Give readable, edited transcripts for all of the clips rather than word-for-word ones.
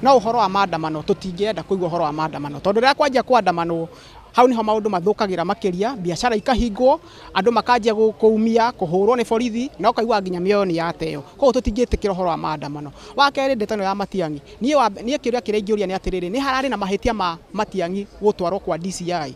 No ũhoro wa maandamano, tũtingĩenda kũigua ũhoro wa maandamano, tondũ rĩrĩa kwanjia kũandamanwo, hau niho maũndũ mathũkagĩra makĩria, biacara ikahingwo, andũ makanjia kũumia, kũhũrwo nĩ borithi, na ũkaigua nginya mĩoyo nĩ yateo. Koguo tũtingĩtĩkĩra ũhoro wa maandamano. Wa kerĩ, ndeto ĩno ya Matiang'i, niĩ kĩũria kĩrĩa ingĩũria nĩ atĩrĩrĩ, nĩ hararĩ na mahĩtia ma Matiang'i gũtwarwo kwa DCI?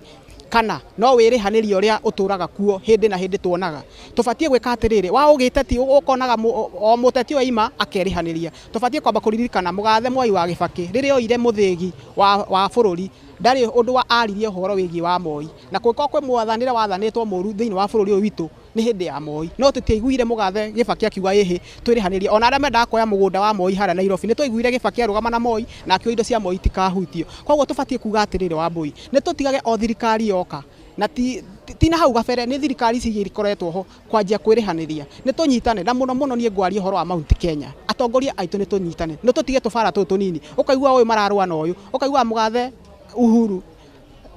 Kana no wĩrĩhanĩria ũrĩa ũtũraga kuo hĩndĩ na hĩndĩ tuonaga? Tũbatiĩ gwĩka atĩrĩrĩ, wa ũgĩteti ũkonaga o mũteti ũyũ aima akerĩhanĩria. Tũbatiĩ kwamba kũririkana mũgathe Mwai wa Gĩbakĩ rĩrĩa oire mũthĩgi wa bũrũri, ndarĩ ũndũ wa aririe ũhoro wĩgiĩ wa Moi, na kũngĩkorwo kwĩ mwathanĩre wathanĩtwo mũru thĩinĩ wa bũrũri ũyũ witũ nĩ hĩndĩ ya Moi, no tũtiaiguire mũgathe Gĩbakĩ akiuga ĩhĩ twĩrĩhanĩrie. Ona arĩa mendaga kuoya mũgũnda wa Moi harĩa Nairobi, nĩ twaiguire Gĩbakĩ arũgama na Moi na akiuga indo cia Moi itikahutio. Koguo tũbatiĩ kuga atĩrĩrĩ, Wambũi, nĩ tũtigage o thirikari yoka, na ti na hau gabere, nĩ thirikari ici igĩrĩ ikoretwo ho kwanjia kwĩrĩhanĩria. Nĩ tũnyitane, na mũno mũno niĩ ngwaria ũhoro wa Mount Kenya, atongoria aitũ nĩ tũnyitane, nĩ tũtige tũbara tũtũ tũnini, ũkaigua ũyũ mararũa na ũyũ, ũkaigua mũgathe Uhuru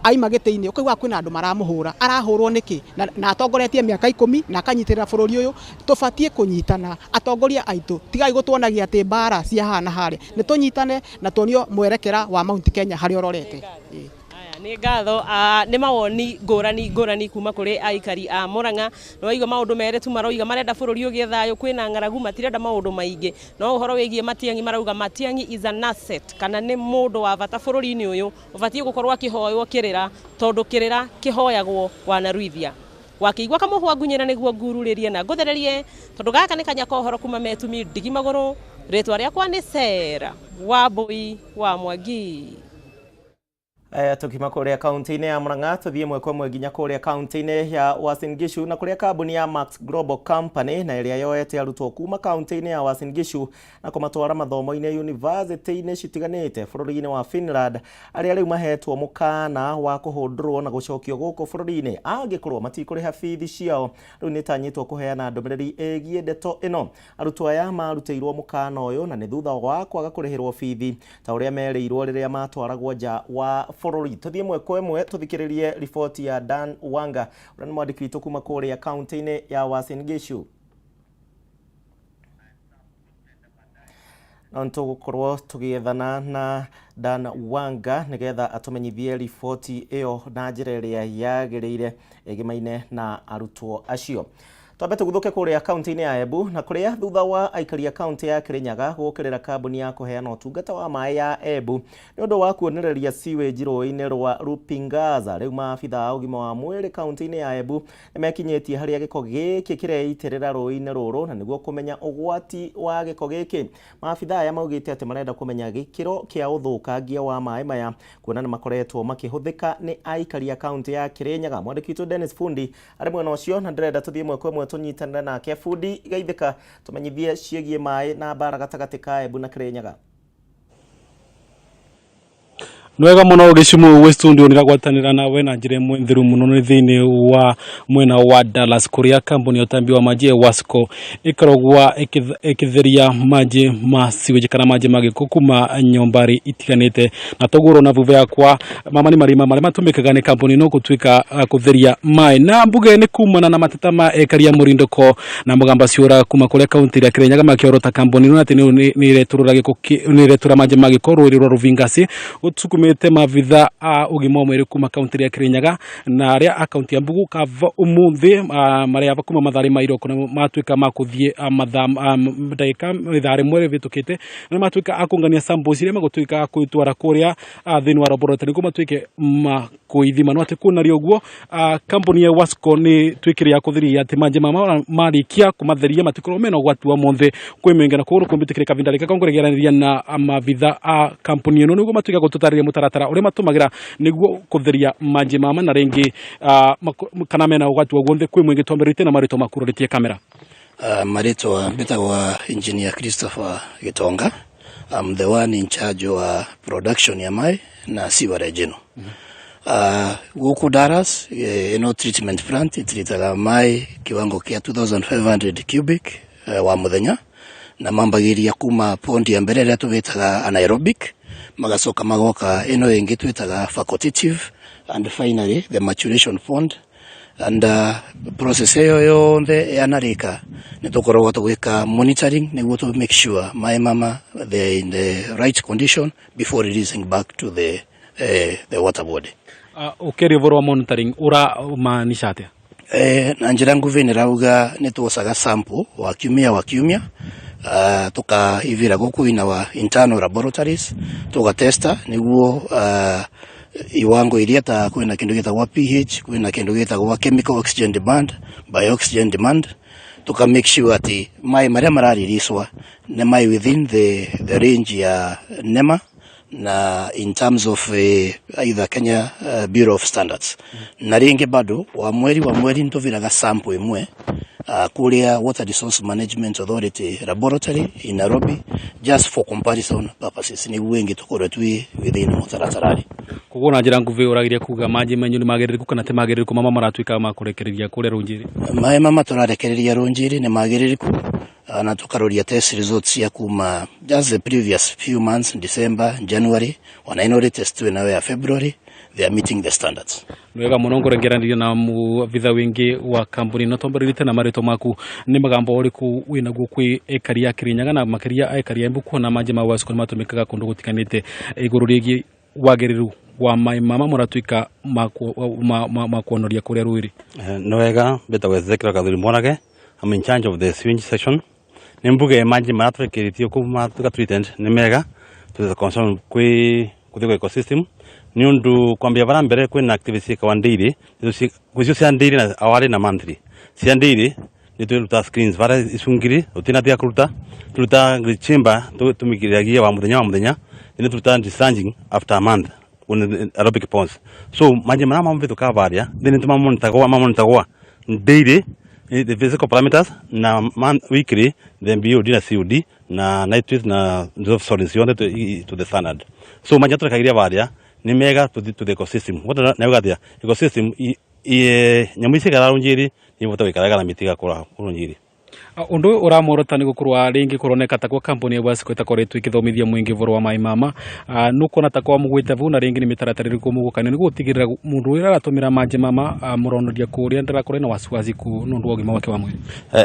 aima gĩtĩ-inĩ, ũkaigua kwĩna andũ maramũhũra, arahũrwo nĩkĩ? Na atongoretie mĩaka 10 na akanyitĩrĩra bũrũri ũyũ. Tũbatiĩ kũnyitana atongoria aitũ, tigai gũtuonagia atĩ mbara cia haha na harĩa, nĩ tũnyitane na tuonio mwerekera wa Mount Kenya harĩa ũrorete. Nĩ ngatho, nĩ mawoni ngũrani ngũrani kuma kũrĩ aikari a Murang'a. Nĩ waigua maũndũ merĩ tu maroiga, marenda bũrũri ũgĩe thayũ, kwĩna ng'aragu, matirenda maũndũ maingĩ. No ũhoro wĩgiĩ Matiang'i marauga Matiang'i is an asset, kana nĩ mũndũ wa bata bũrũri-inĩ ũyũ, ũbatiĩ gũkorwo akĩhoywo kĩrĩra, tondũ kĩrĩra kĩhoyagwo wanaruithia. Wakĩigua kamũhwa ngunyĩra nĩguo ngururĩrie na ngũthererie, tondũ gaka nĩ kanya ka ũhoro kuma Metumi ndigi magũrũ. Rĩtwa rĩakwa nĩ Sarah Wambui wa Mwangi. Tukima kuria kaunti-inĩ ya Murang'a, tuthiĩ ĩmwe kwa ĩmwe nginya kũrĩa kaunti-inĩ ya Uasin Gishu, na kũrĩa kambuni ya Max Global Company na ĩrĩa yoete arutwo kuma kaunti-inĩ ya Uasin Gishu na kũmatwara mathomo-inĩ yunivasĩtĩ-inĩ citiganĩte bũrũri-inĩ wa Finland, arĩa rĩu mahetwo mũkana wa kũhũndũrwo na gũcokio gũkũ bũrũri-inĩ angĩkorwo matikũrĩha bithi ciao. Rĩu nĩtanyĩtwo kũheana ndũmĩrĩri ĩgiĩ ndeto ĩno. Arutwo aya marutĩirwo mũkana ũyũ na nĩ thutha wa kwaga kũrĩhĩrwo bithi ta ũrĩa merĩirwo rĩrĩa matwaragwo nja wa bũrũri. Tũthiĩ ĩmwe kwa ĩmwe tũthikĩrĩrie riboti ya Dan Wanga, ũrĩa nĩ mwandĩki witũ kuma kũrĩa kaunti-inĩ ya Uasin Gishu. No nĩtũgũkorwo tũgĩethana na Dan Wanga nĩgetha atũmenyithie riboti ĩyo na njĩra ĩrĩa yagĩrĩire ĩgĩmaine na arutwo acio. Twambe tũguthũke kũrĩa kaunti-inĩ ya Embu, na kũrĩa thutha wa aikari a kaunti ya Kirinyaga gũkĩrĩra kambuni ya kũheana ũtungata wa maĩ ya Embu nĩ ũndũ wa kuonereria sewage rũĩ-inĩ rwa Rupingaza, rĩu maabitha a ũgima wa mwĩrĩ kaunti-inĩ ya Embu nĩmekinyĩtie harĩa gĩko gĩkĩ kĩreitĩrĩra rũĩ-inĩ rũrũ, na nĩguo kũmenya ũgwati wa gĩko gĩkĩ. Maabitha aya maugĩte atĩ marenda kũmenya gĩkĩro kĩa ũthũkangia wa maĩ maya, kuona nĩ makoretwo makĩhũthĩka nĩ aikari a kaunti ya Kirinyaga. Mwandĩki witũ Dennis Fundi arĩ mwena ũcio na ndĩrenda tũthiĩ ĩmwe kwa ĩmwe tũnyitanĩre nake. Fundi, geithĩka, tũmenyithie ciĩgiĩ maĩ na mbara gatagatĩ ka Embu na Kirinyaga. Nĩ wega mũno gĩcimu gwĩ studio nĩragwatanĩra nawe na njĩra ĩmwe theru mũno. Nĩ thĩinĩ wa mwena wa Dallas kũrĩa kambuni ya ũtambi wa maji ya Wasco ĩkoragwo ĩkĩtheria maji ma sewage kana maji ma gĩko kuma nyũmba itiganĩte, na toguo ũrona vuva yakwa mama nĩ marima marĩa matũmĩkaga nĩ kambuni no gũtuĩka kũtheria maĩ na mbuge nĩ kumana na mateta ma ekari a mũrindũko na mũgamba ciũra kuma kũrĩa kaunti ya Kirinyaga makĩorota kambuni ĩno atĩ nĩ ĩretũrũra gĩko, nĩ ĩretũra maji ma gĩko rũĩ rwa Ruvingasi, gũsukumĩte maabitha a ũgima wa mwĩrĩ kuma kaunti ya Kirinyaga na arĩa a kaunti ya Mbugu kava ũmũthĩ marĩa kuma mathaa ma iroko nĩ matuĩka ma kũthiĩ mathaa ndagĩka ithaa rĩmwe rĩhĩtũkĩte, nĩ matuĩka a kũngania samples iria megũtuĩka a kũitwara kũrĩa thĩinĩ wa laboratory nĩguo matuĩke ma kũithima. No atĩ kuonaria ũguo, kambuni ya Wasco nĩ tuĩkire ya kũtheria atĩ manjĩ ma marĩkia kũmatheria matikorwo mena ũgwati wa monthe kwĩ mĩingĩ, na koguo nĩkũmbĩtĩkĩre kavinda rĩka kongũrĩgeranĩria na maabitha a kambuni ĩno nĩguo matuĩke gũtũtarĩria mũtaratara ũrĩa matũmagĩra nĩguo kũtheria manjĩ mama na rĩngĩ kana mena ũgwati wa guothe kwĩ mũingĩ. Twambĩrĩtie na marĩtwa makurũrĩtie kamera. Marĩtwa mbĩtagwa Engineer Christopher Gitonga. I'm the one in charge wa production ya mai na sewerage ĩno. Gũkũ Dallas, ĩno treatment plant ĩtritaga mai kiwango kia 2500 cubic wa mũthenya, na mambagĩria kuma pond ya mbere ĩrĩa tũmĩtaga anaerobic, magacoka magoka ĩno ĩngĩ twĩtaga facultative, and finally the maturation pond. And process ĩyo yonthe yanarĩka, nĩ tũkoragwo tũgĩka monitoring nĩguo to make sure maĩ mama they in the right condition before releasing back to the water body. Ũkĩaria ũhoro wa monitoring, ũramaanisha atĩa? Na njĩra nguhĩ nĩ rauga nĩ tuocaga sample wa kiumia wa kiumia, tukaivira gũkũ in our internal laboratories, tugatesta nĩguo iwango iria ta kwĩna kĩndũ gĩtagwo pH, kwĩna kĩndũ gĩtagwo chemical oxygen demand, bio-oxygen demand, tuka make sure atĩ maĩ marĩa maraririswa nĩ maĩ within the range ya NEMA na in terms of either Kenya Bureau of Standards. Na rĩngĩ bado wa mweri nĩtũviraga sample ĩmwe kuria Water Resource Management Authority laboratory in Nairobi, just for comparison purposes, nĩguo ĩngĩ tũkorwo twi within mũtaratara. Koguo na njĩra nguhĩ ũragiria kuga manjĩ menyu nĩ magĩrĩrĩku kana ti magĩrĩrĩku mama maratuĩka ma kũrekereria kũrĩa Rũnjĩrĩ? Maĩ mama tũrarekereria Rũnjĩrĩ nĩ magĩrĩrĩku, na tukaroria test results cia kuma just the previous few months, December, January, ona ino latest twĩ nayo ya February, they are meeting the standards. Nĩ wega mũno. Ngũrengeranĩria na mũabitha wingĩ wa kambuni no twambĩrĩrie na marĩtwa maku. Nĩ magambo ũrĩkũ wĩnaguo kwĩ ekari ya Kirinyaga na makĩria ekari ya Embu, kuona manjĩ ma Wasco nĩ matũmĩkaga kũndũ gũtiganĩte, igũrũ rĩgiĩ wagĩrĩru wa maĩ mama mũratuĩka ma kuonoria kũrĩa rwĩrĩ? Nĩ wega, mbĩtagwo Ezekiel Kathuri Mwanake. I'm in charge of the sewage section. Nĩ mbuge maji marĩa tũrekeretie kuma tuka treatment nĩ mega to the concern kwĩ kũthĩ kwa ecosystem, nĩ ũndũ kwambia bara mbere kwĩna activities ciĩkawa daily, kwĩcio cia daily na hourly na monthly. Cia daily nĩ twĩruta screens bara icungiri ũtinatia kũruta, turuta chamber tumikiragia wa muthenya wa muthenya, then turuta discharging after a month on aerobic ponds. So maji marĩa mamvĩtũka varia, then nĩtũmamonitagwa mamonitagwa daily the physical parameters na weekly the BOD na COD na nitrate na dissolved solids yothe to the standard. So maji tũrekagiria varia nĩ mega to the ecosystem. What nauga atia ecosystem nyamũ ici ikara Rũnjĩrĩ nĩ ivota gũikara na mĩtĩ ĩgakũra Rũnjĩrĩ. Ũndũ ũyũ ũramorota nĩ gũkorwo rĩngĩ kũroneka ta kwa kambuni ya Wasco ĩtakoretwo ĩkĩthomithia mũingĩ ũhoro wa maĩ mama. Nũkuona ta kwa mũgwĩte vau, na rĩngĩ nĩ mĩtaratara ĩrĩkũ mũgũkania nĩguo gũtigĩrĩra mũndũ ũrĩa aratũmĩra manjĩ mama mũronoria kũrĩa ndarakorwo na wasiwasi nĩ ũndũ wa ũgima wake wa mwĩrĩ?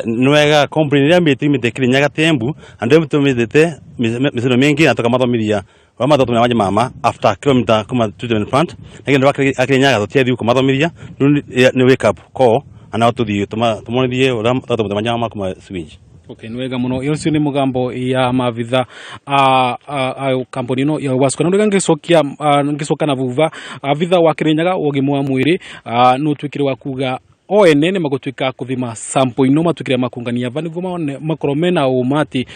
Nĩ wega, company ĩrĩa mĩtĩ Kirinyaga Embu andũ tũmĩthĩte mĩciĩ mĩingĩ na tũkamathomithia ũrĩa matũmĩra maji mama after kilomita kuma treatment plant, na kĩndũ a Kirinyaga tũtiathiĩ kũmathomithia. Rĩu nĩ wake up call ana tũthiĩ tũmonithie ũrĩa tũratũmĩra maji mama kuma sewage. Okay, nĩ wega mũno. Ũcio nĩ mũgambo ya maabitha a kambuni ĩno ya Wasco. Na rĩrĩa ngĩcokia ngĩcoka na vuva abitha wa Kirinyaga wa ũgima wa mwĩrĩ, nĩ ũtuĩkire wa kuga o ene nĩ magũtuĩka kũthima sample ino matuĩkire makũngania va nĩguo mone makorwo mena ũma atĩ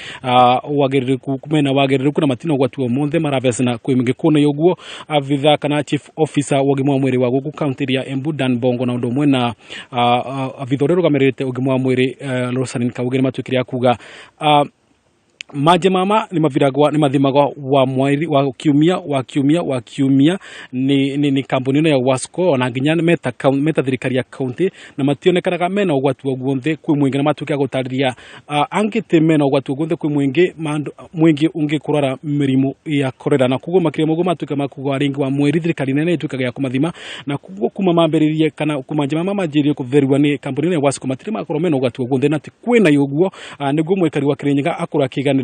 wagĩrĩrĩku mena wagĩrĩrĩku na matina ũgwati o mothe maravecana kwĩ mĩngĩ kuona ũguo. Abitha kana chief officer wa ũgima wa mwĩrĩ wa gũkũ kaunti ya Embu, Dan Bongo, na ũndũ ũmwe na abitha ũrĩa ũrũgamĩrĩrĩte ũgima wa mwĩrĩ, Rosaline Kauge, nĩ matuĩkire a kuga manje mama nĩ maviragwa nĩ mathimagwa wa mweri wa kiumia wa kiumia wa kiumia nĩ kambuni ĩno ya Wasco, ona nginya meta thirikari ya kaunti, na mationekanaga mena ũgwati wa guothe kwĩ mũingĩ, na matuĩke a gũtarĩria angĩ ti mena ũgwati wa guothe kwĩ mũingĩ mũingĩ ũngĩ kũrwara mĩrimũ ya korera. Na koguo makĩria moguo matuĩka makuga rĩngĩ wa mweri thirikari nene ĩtuĩkaga ya kũmathima, na koguo kuma mambĩrĩrie kana kuma njama manjĩrĩrie kũtheriwa nĩ kambuni ĩno ya Wasco matirĩ makorwo mena ũgwati wa guothe na ti kwĩna ũguo. Nĩguo mwĩkari wa Kirinyaga akorwo akĩiganĩra,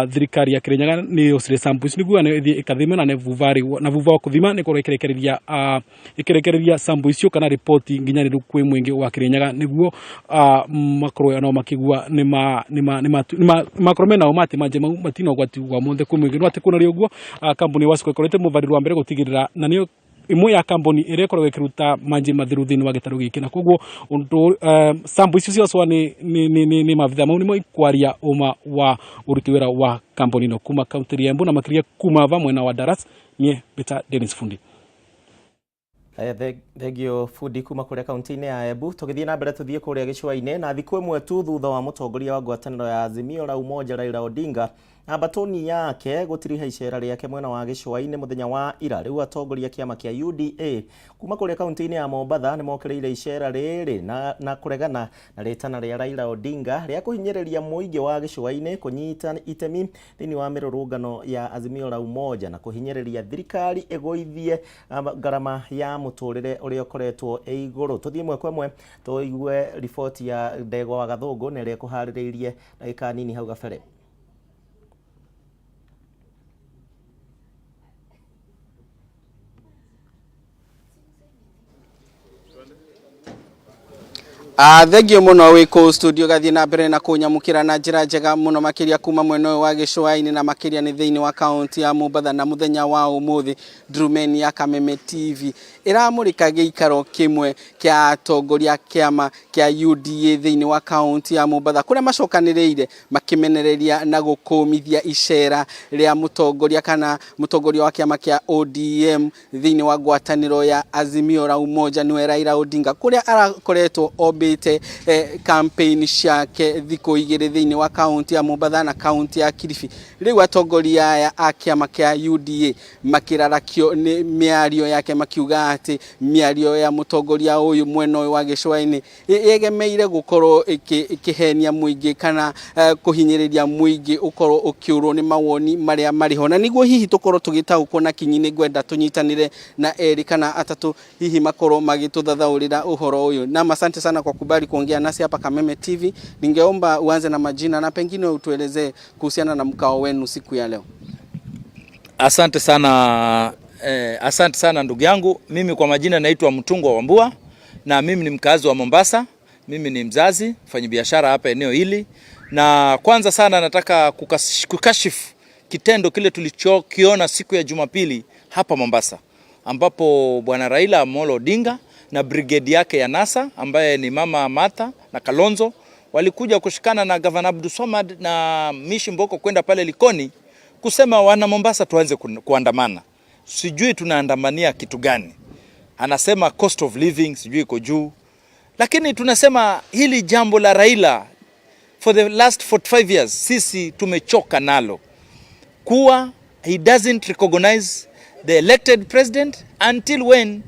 thirikari ya Kirinyaga nĩ yocire samples nĩguo ĩthiĩ ĩkathime, na nĩ vuva na vuva wa kũthima nĩ korwo ĩkĩrekereria sample icio kana riboti nginyanĩru kwĩ mũingĩ wa Kirinyaga, nĩguo makorwo nao makĩigua nĩ makorwo mena ũma atĩ manje mau matina ũgwati wa mothe kwĩ mũingĩ. No atĩ kwĩna ũguo, kambuni ya Wasco ĩkoretwo mũbarĩro wa mbere gũtigĩrĩra na nĩyo ĩmwe ya kambuni ĩrĩa ĩkoragwo ĩkĩruta manjĩ matheru thĩinĩ wa gĩtarũ gĩkĩ, na koguo ũndũ sample icio ciocwo nĩ maabitha mau nĩmo ikwaria ũma wa ũruti wĩra wa kambuni ĩno. Kuma kaunti ya Embu na makĩria kuma va mwena wa Daras, niĩ Peter Dennis Fundi. Thengio Bundi kuma kũrĩa kaunti-inĩ ya Embu. Tũgĩthiĩ na mbere, tũthiĩ kũrĩa gĩcũa-inĩ, na thikũ ĩmwe tu thutha wa mũtongoria wa ngwatanĩro ya Azimio la Umoja Raila Odinga Na mbatoni yake gutiriha icera riake mwena wa gĩcũa-inĩ mũthenya wa ira. Rĩu atongoria kĩama kĩa UDA kuma kũrĩa kaunti-inĩ ya Mombatha nĩ mokĩrĩire icera rĩrĩ na kũregana na rĩtana rĩa Raila Odinga rĩa kũhinyĩrĩria mũingĩ wa gĩcũa-inĩ kũnyita itemi thĩinĩ wa mĩrũrũngano ya Azimio la Umoja na kũhinyĩrĩria thirikari ĩgũithie ngarama ya mũtũrĩre ũrĩa ũkoretwo ĩ igũrũ. Tũthiĩ ĩmwe kwa ĩmwe tũigue riboti ya Ndegwa wa Gathũngũ na ĩrĩa ĩkũharĩrĩirie ndagĩka nini hau gabere. Thengio muno wi kuu studio gathie na mbere na kunyamukira na njira njega muno makiria kuma mwena uyu wa gĩcũa-inĩ na makiria ni thiini wa kaunti ya Mombatha. Na muthenya wa umuthi Ndurumeni ya Kameme TV iramurika giikaro kimwe kia atongoria kiama kia UDA thiini wa kaunti ya Mombatha kuria macokaniriire makimenereria na gukumithia icera ria mutongoria kana mutongoria wa kiama kia ODM thiini wa ngwataniro ya Azimio la Umoja niwe Raila Odinga kuria arakoretwo ombite campaign ciake thikũ igĩrĩ thĩinĩ wa kaunti ya Mombatha na kaunti ya Kilifi. Rĩu atongoria aya a kĩama kĩa UDA makĩrarakio nĩ mĩario yake makiuga atĩ mĩario ya mũtongoria ũyũ mwena ũyũ wa gĩcũa-inĩ yegemeire gũkorwo ĩkĩhenia mũingĩ kana kũhinyĩrĩria mũingĩ ũkorwo ũkĩũrwo nĩ mawoni marĩa marĩ ho. Na nĩguo hihi tũkorwo tũgĩtaũkwo na kinyi nĩ ngwenda tũnyitanĩre na erĩ kana atatũ hihi makorwo magĩtũthathaũrĩra ũhoro ũyũ. Na asante sana kwa kubali kuongea nasi hapa Kameme TV. Ningeomba uanze na majina na pengine utuelezee kuhusiana na mkao wenu siku ya leo. Asante sana, asante sana ndugu yangu. Mimi kwa majina naitwa Mtungwa Wambua na mimi ni mkazi wa Mombasa. Mimi ni mzazi, mfanyabiashara hapa eneo hili. Na kwanza sana nataka kukashifu kitendo kile tulichokiona siku ya Jumapili hapa Mombasa, ambapo Bwana Raila Amolo Odinga na brigade yake ya NASA ambaye ni Mama Martha na Kalonzo walikuja kushikana na Governor Abdul Somad na Mishi Mboko kwenda pale Likoni kusema wana Mombasa tuanze kuandamana. Sijui tunaandamania kitu gani. Anasema cost of living sijui iko juu. Lakini tunasema hili jambo la Raila for the last 45 years sisi tumechoka nalo. Kuwa he doesn't recognize the elected president until when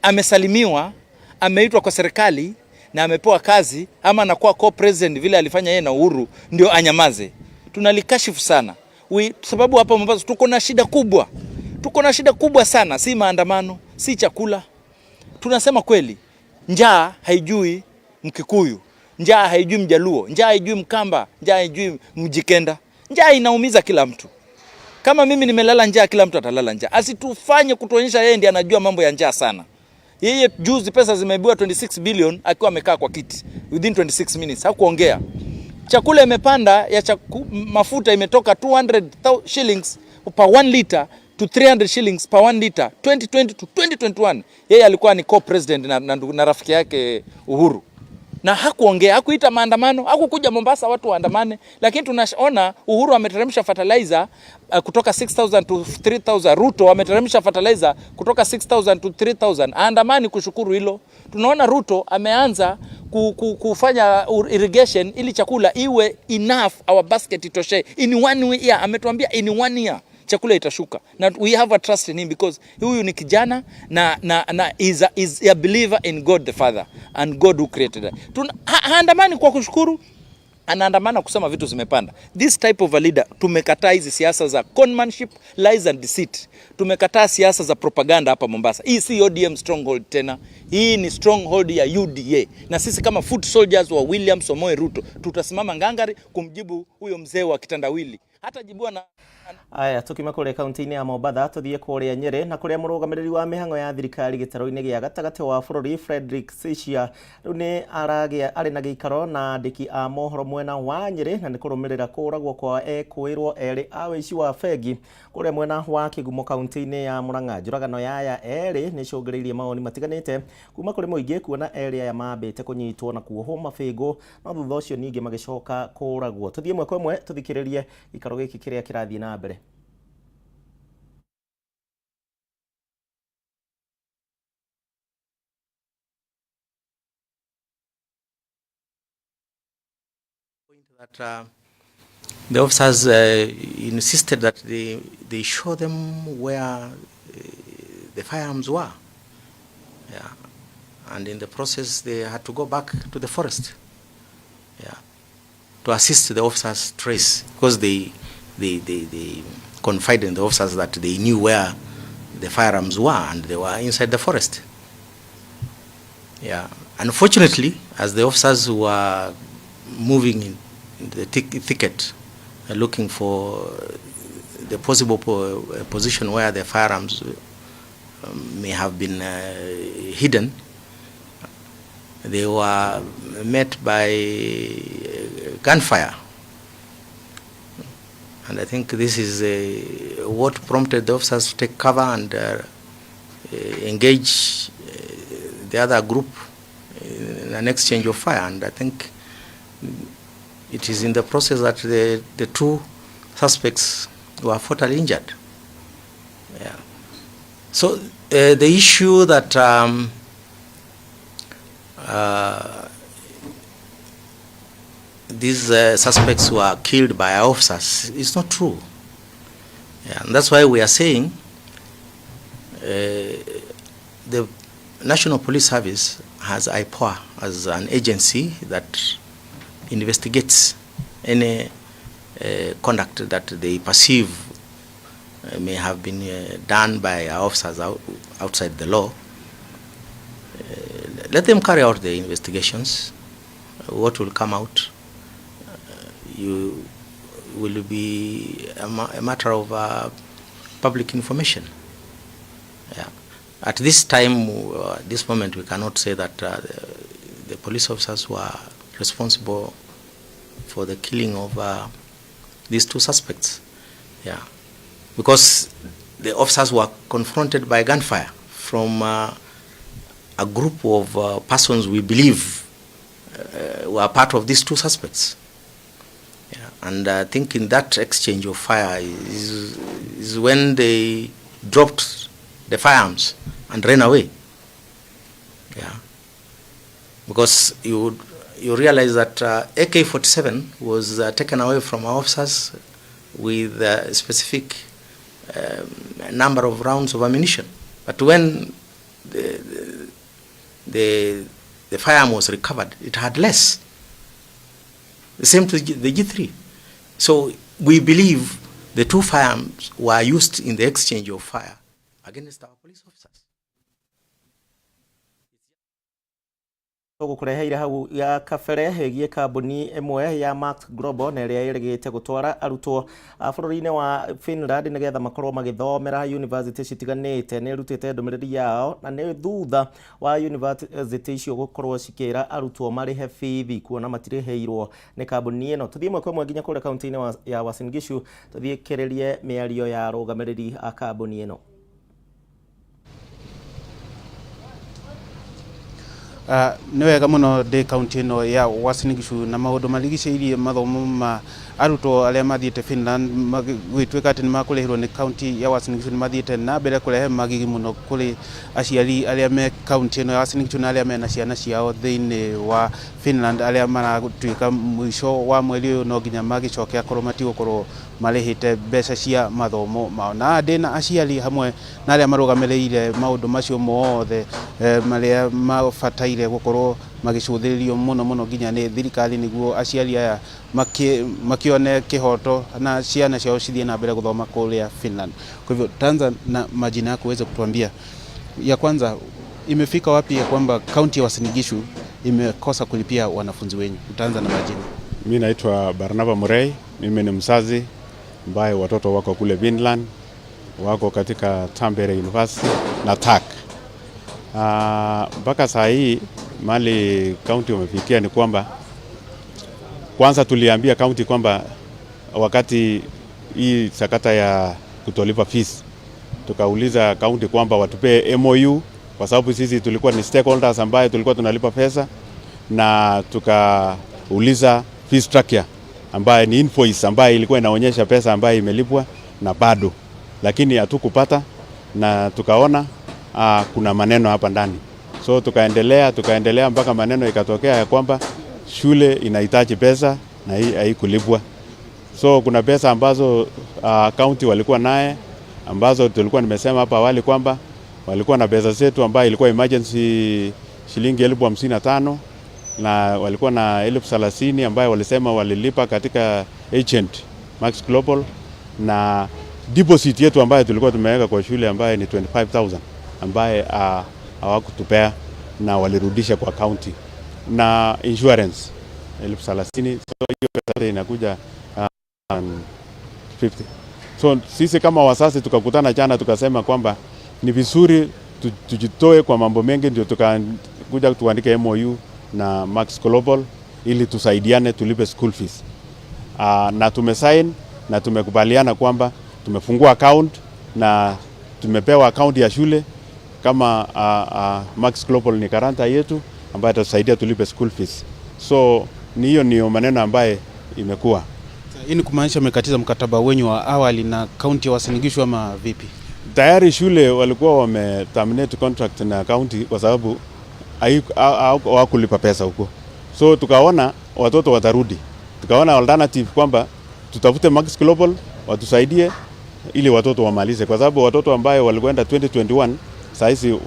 amesalimiwa, ameitwa kwa serikali na amepewa kazi ama anakuwa co-president vile alifanya yeye na Uhuru, ndio anyamaze. Tunalikashifu sana. Sababu hapa Mombasa tuko na shida kubwa. Tuko na shida kubwa sana, si maandamano, si chakula. Tunasema kweli, njaa haijui Mkikuyu, njaa haijui Mjaluo, njaa haijui Mkamba, njaa haijui Mjikenda. Njaa inaumiza kila mtu. Kama mimi nimelala njaa, kila mtu atalala njaa. Asitufanye kutuonyesha yeye ndiye anajua mambo ya njaa sana. Yeye juzi pesa zimeibiwa 26 billion akiwa amekaa kwa kiti within 26 minutes, hakuongea. Chakula imepanda ya mafuta imetoka 200 shillings per 1 liter to 300 shillings per 1 liter 2020 to 2021. Yeye alikuwa ni co-president na rafiki yake Uhuru. Na hakuongea, hakuita maandamano, hakukuja Mombasa watu waandamane. Lakini tunaona Uhuru ameteremsha fertilizer kutoka 6,000 to 3,000. Ruto ameteremsha fertilizer kutoka 6,000 to 3,000. Aandamani kushukuru hilo. Tunaona Ruto ameanza kufanya irrigation ili chakula iwe enough, our basket itoshe. In 1 year ametuambia in 1 year chakula itashuka. Na we have a trust in him because huyu ni kijana na is a believer in God the Father and God who created us. Haandamani kwa kushukuru, anaandamana kusema vitu zimepanda. This type of a leader, tumekataa hizi siasa za conmanship, lies and deceit. Tumekataa siasa za propaganda hapa Mombasa. Hii si ODM stronghold tena. Hii ni stronghold ya UDA. Na sisi kama foot soldiers wa William Samoei Ruto tutasimama ngangari kumjibu huyo mzee wa kitandawili. Hata jibua na Aya, tukima kuria kaunti-inĩ ya Mombatha tuthie kuria Nyeri na kuria murugamiriri wa mihango ya thirikari gĩtarũ-inĩ gĩa gatagatĩ wa bũrũri Frederick Sisia rĩu nĩ aragĩa arĩ na gĩikaro na andĩki a mohoro mwena wa Nyeri na nĩ kũrũmĩrĩra kũragwo kwa ekũĩrwo erĩ a wĩici wa bengi kũrĩa mwena wa Kĩgumo kaunti-inĩ ya Murang'a. Njũragano ya aya erĩ nĩ icũngĩrĩirie mawoni matiganĩte kuma kũrĩ mũingĩ kuona erĩ aya mambĩte kũnyitwo na kuohwo mabĩngũ no thutha ũcio ningĩ magĩcoka kũragwo. Tũthiĩ ĩmwe kwa ĩmwe tũthikĩrĩrie gĩikaro gĩkĩ kĩrĩa kĩrathiĩ na mbere. That The officers insisted that they show them where the firearms were. Yeah. And in the process, they had to go back to the forest, yeah, to assist the officers trace, because they confided in the officers that they knew where the firearms were, and they were inside the forest. Yeah. Unfortunately, as the officers were moving in the thicket, looking for the possible position where the firearms may have been hidden, they were met by gunfire. And I think this is what prompted the officers to take cover and engage the other group in an exchange of fire. And I think it is in the process that the two suspects were fatally injured. Yeah. So the issue that these suspects were killed by our officers is not true. Yeah, and that's why we are saying the National Police Service has IPOA as an agency that investigates any conduct that they perceive may have been done by our officers outside the law. Let them carry out the investigations. What will come out you will be a matter of public information. Yeah. At this time, this moment, we cannot say that the police officers were responsible for the killing of these two suspects. Yeah. Because the officers were confronted by gunfire from a group of persons we believe were part of these two suspects. Yeah. And I think in that exchange of fire is when they dropped the firearms and ran away. Yeah. Because you realize that AK-47 was taken away from our officers with a specific number of rounds of ammunition. But when the firearm was recovered, it had less. The same to the G3. So we believe the two firearms were used in the exchange of fire against our police officers. Gukureheire hau ya kabere ĩgiĩ kambuni ĩmwe ya Max Global na ĩrĩa ĩrĩgĩte gũtwara arutwo a bũrũri-inĩ wa Finland nĩgetha makorwo magĩthomera university citiganĩte. Nĩ ĩrutĩte ndũmĩrĩri yao na nĩ thutha wa university icio gũkorwo cikĩra arutwo marĩhe bithi kuona matirĩhĩirwo nĩ kambuni ĩno. Tũthiĩ ĩmwe kwa ĩmwe nginya kũrĩa kaunti-inĩ ya Uasin Gishu tũthikĩrĩrie mĩario ya arũgamĩrĩri a kambuni ĩno. Nĩ wega mũno ndĩ kaunti ĩno ya Uasin Gishu na maũndũ marigicĩirie mathomo ma arutwo arĩa mathiĩte Finland gũgĩtuĩka atĩ nĩ makũrĩhĩrwo nĩ kaunti ya Uasin Gishu nĩ mathiĩte na mbere kũrehe magigi mũno kũrĩ aciari arĩa me kaunti ĩno ya Uasin Gishu na arĩa mena ciana ciao thĩinĩ wa Finland arĩa maratuĩka mũico wa mweri ũyũ no nginya magĩcoke akorwo matigũkorwo marĩhĩte mbeca cia mathomo mao. Na ndĩna aciari hamwe na arĩa marũgamĩrĩire maũndũ macio mothe marĩa mabataire gũkorwo magĩcũthĩrĩrio mũno mũno nginya nĩ thirikari nĩguo aciari aya makione kihoto na ciana ciao cithiĩ na mbere gũthoma kũrĩa Finland. Kwa hivyo tanza na majina yako uweze kutuambia, ya kwanza imefika wapi ya kwamba kaunti ya Uasin Gishu imekosa kulipia wanafunzi wenyu? Utaanza na majina. Mimi naitwa Barnaba Murei, mimi ni mzazi ambaye watoto wako kule Finland, wako katika Tampere University na TAC. Mpaka saa hii mali kaunti wamefikia ni kwamba kwanza tuliambia kaunti kwamba wakati hii sakata ya kutolipa fees, tukauliza kaunti kwamba watupee MOU kwa sababu sisi tulikuwa ni stakeholders ambaye tulikuwa tunalipa pesa, na tukauliza fees tracker ambaye ni invoice ambaye ilikuwa inaonyesha pesa ambaye imelipwa na bado, lakini hatukupata, na tukaona kuna maneno hapa ndani. So tukaendelea mpaka maneno ikatokea ya kwamba shule inahitaji pesa na hii haikulipwa. So kuna pesa ambazo county walikuwa naye ambazo tulikuwa nimesema hapa awali kwamba walikuwa na pesa zetu ambayo ilikuwa emergency shilingi 55,000 na walikuwa na 30,000 ambayo walisema walilipa katika agent Max Global, na deposit yetu ambayo tulikuwa tumeweka kwa shule ambayo ni 25,000 ambaye hawakutupea na walirudisha kwa county, na insurance 30,000. So hiyo pesa inakuja 50. So sisi kama wazazi tukakutana jana tukasema kwamba ni vizuri tujitoe kwa mambo mengi, ndio tukakuja tuandike MOU na Max Global ili tusaidiane tulipe school fees. Na tumesign na tumekubaliana kwamba tumefungua account na tumepewa account ya shule kama Max Global ni karanta yetu ambayo itatusaidia tulipe school fees. So ni hiyo ndio maneno ambaye imekuwa. Hii ni kumaanisha mmekatiza mkataba wenyu wa awali na kaunti ya Uasin Gishu ama vipi? Tayari shule walikuwa wame terminate contract na county kwa sababu hawakulipa pesa huko. So tukaona watoto watarudi. Tukaona alternative kwamba tutafute Max Global watusaidie ili watoto wamalize, kwa sababu watoto ambayo walikwenda 2021 saizi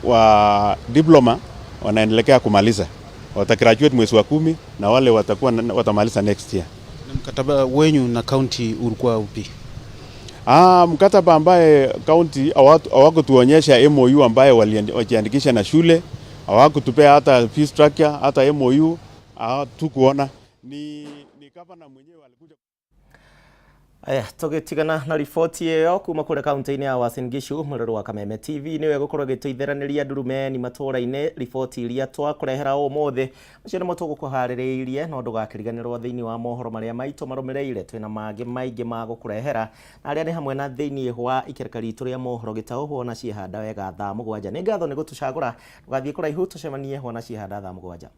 wa diploma wanaendelea kumaliza, watagraduate mwezi wa 10 na wale watakuwa watamaliza next year. Na mkataba wenyu na county ulikuwa upi? Mkataba ambaye county hawakutuonyesha MOU ambaye walijiandikisha na shule, hawakutupea hata fee structure, hata MOU hatukuona. Ni gavana mwenyewe alikuja. Aya, tugitigana na riboti ĩyo kuma kũrĩa kaunti-inĩ ya Uasin Gishu. Mũrĩrũ wa Kameme TV nĩwe gũkorwo ĩgĩtũitheraniria ndurumeni matũra-inĩ riboti iria twakũrehera ũmũthĩ. Macio nĩmo tũgũkũharĩrĩirie, no ndũgakĩriganĩrwo thĩinĩ wa mohoro marĩa maitũ marũmĩrĩire twĩna mangĩ maingĩ ma gũkũrehera, na arĩa nĩ hamwe na thĩinĩ wa ikereka ritũ rĩa mohoro gĩtaũ wona ciehanda wega thaa 7. Nĩ ngatho nĩ gũtũcagũra, ndũgathiĩ kũraihu, tũcemanie wona ciehanda thaa 7.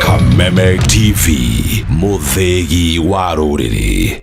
Kameme TV, muthegi wa rũrĩrĩ.